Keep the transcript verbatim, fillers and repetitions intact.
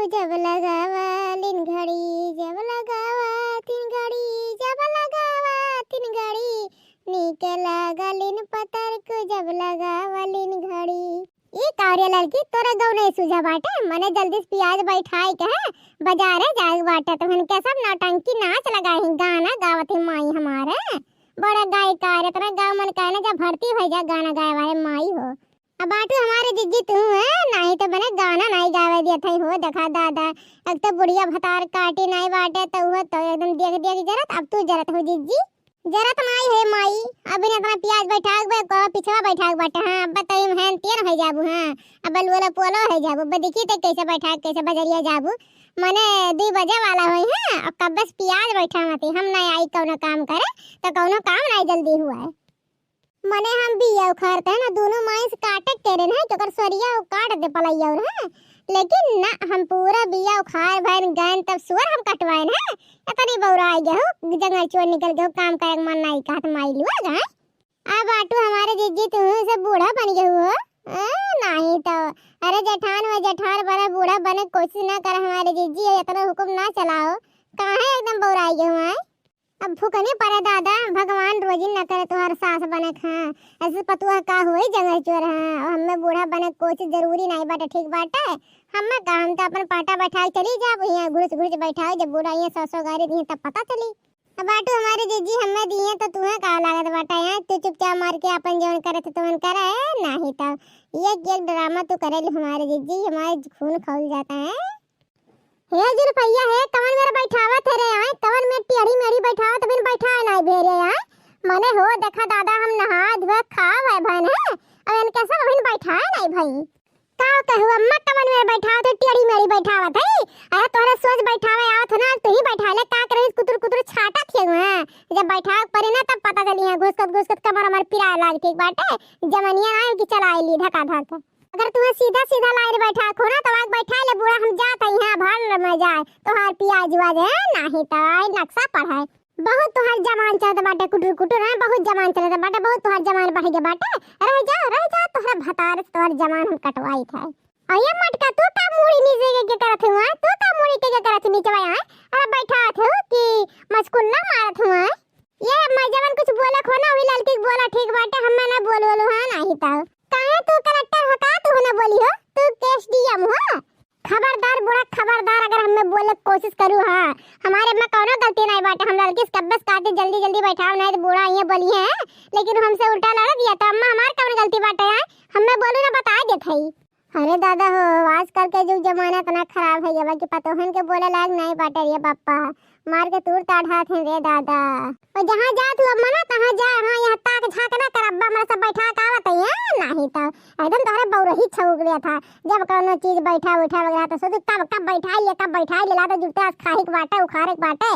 जब लगावा लिन घड़ी, जब लगावा तीन घड़ी, जब लगावा तीन घड़ी, नीक लागा लिन पतर को जब लगावा लिन घड़ी। ई का रे लड़की, तोरे गौ नहीं सूझा बाटे? मने जल्दी से पियाज बैठाए के है, बाजारे जाए के बाटे। तो इनके सब नौटंकी नाच लगाए हैं, गाना गावत है माई हमारे। बड़ा गायिका रे, इतना गाँव मन कहना जब भर्ती हो जा गाना गाए वाले माई हो। अब बाटू हमारे जिज्जी तू है, नाही तो बने गाना नाही गावे दिया था हो। देखा दादा, एक तो बुढ़िया भतार काटी नाही बाटे, तो वो तो एकदम देख देख जरत, अब तू जरत हो जिज्जी। जरत नाही है माई, अभी इतना पियाज बैठा के बे, को पिछवा बैठा के बाटे, हाँ, अब बताइम है तेन हो जाबू, हाँ, अब बोला पोलो हो जाबू, अब देखी तो कैसे बैठा के कैसे बजरिया जाबू, मने दुई बजे वाला होई है, अब कब बस पियाज बैठा मती, हम नहीं आई कौनो काम करे, तो कौनो काम नहीं जल्दी हुआ है। मने हम बिया उखाड़ते हैं ना, दोनों माई से काटे के रहे हैं, तो ओकर सरिया वो काट दे पलैया और है, लेकिन ना, हम पूरा बिया उखाड़ भैन गैन तब सुअर हम कटवाए हैं। इतनी बौरा आ गया हो, जंगल चोर निकल गए हो, काम करे के मन नहीं कहत माई लुआ गए। अब बाटू हमारे जिज्जी तू से बूढ़ा बन गए हो, ए, नहीं तो, अरे जेठान में जेठान बने, बूढ़ा बने कोशिश ना कर हमारे जिज्जी, इतना हुक्म ना चलाओ, काहे एकदम बौरा आ गए हो, हैं? अब फुकनी पड़े दादा, भगवान रोजी न करे तोहर सास बने क, हाँ। ऐसे पतुआ का होई जंगल चोर, हाँ। अब हमें बूढ़ा बने क कोशिश जरूरी नहीं बाटे, ठीक बाटे। हमें का, हम तो अपन पाटा बैठा के चली जाब, यहाँ घुस घुस बैठा, जब बूढ़ा यहाँ सौ सौ गारी दिए तब पता चली। अब बाटू हमारे जिज्जी हमें दिए तो तुम्हें का लागत बाटे, यहाँ तू चुपचाप मार के अपन जौन करे तो तुमन करे, नहीं तब एक एक ड्रामा तू करे हमारे जिज्जी, हमारे खून खौल जाता है। हे जुल्फैया, हे कवन मेर बैठावत है रे, आय? कवन मेर टेढ़ी मेढ़ी बैठावत, अबिन बैठाए नाई भे रे, आय? मने हो, देखा दादा, हम नहा धोए खाव है भन है, अब इनके सब अबिन बैठाए नाई भई। का कहू अम्मा, कवन मेर बैठावत है, टेढ़ी मेढ़ी बैठावत है? अरे तोहरे सोच बैठावे आवत हो ना, तू ही बैठा ले, का करे कुतुर कुतुर छाटा थे हुए हैं। जब बैठावे पड़े ना, तब पता चली है, घुसकत घुसकत कमर हमार पिराए लाग, ठीक बाटे, जमनिया ना कि चलाए ली धका धक। अगर तुम्हें सीधा सीधा लाइन बैठा खो ना, तो आग बैठा ले बूढ़ा, हम जात हई, यहाँ भर में जाए, तोहार पियाज उआज है, नाही तो आई नक्शा पढ़ाए। बहुत तोहार जबान चलत बाटे कुटुर कुटुर, हाँ, बहुत जबान चलत बाटे, बहुत तोहार जबान बढ़ गया बाटे। रह जा, रह जा, तोहरा भतार से तोहार जबान हम कटवाई थे। और ये मटका, तू का मुड़ी नीचे के, के करत हुआ, तू का मुड़ी के, के करत नीचे भाई, हाँ? अरे बैठा थे कि मचकुल्ला मारत हुआ। ये मैं जवन कुछ बोले खो ना, वही लड़की के बोला ठीक बाटे, हमें ना बोल बोलू, हाँ, नाही तो। काहे तू कलेक्टर हो का, तू ना बोली हो, तू एसडीएम हो? खबरदार बूढ़ा, खबरदार, अगर हमें बोले के कोशिश करू, हाँ, हमारे में कौनो गलती नहीं बाटे, हम लड़की से कब्बस कहते जल्दी जल्दी बैठाओ, नहीं तो बूढ़ा ये बोली है, लेकिन हमसे उल्टा लड़ दिया, तो अम्मा हमार कौन गलती बाटे है, हमें बोलू ना, बता देत हई। अरे दादा हो, आजकल के जुग जमाना इतना खराब है गवा कि पतोहन के बोले लायक नहीं बाटे रे बापा। मार के तूर ताड़ हाथ है रे दादा। और जहाँ जात हुआ मना तहाँ जा, हाँ यहाँ ताक झाँक ना कर, अब्बा हमारे सब बैठा का बताइए, नहीं तो एकदम तोहरे बौरही छौक गया था। जब कौनो चीज बैठा उठा वगैरह तो सोचू कब, कब बैठा ले, कब बैठा ले, ला तो जुगते आज खाही के बाटे, उखाड़े के बाटे।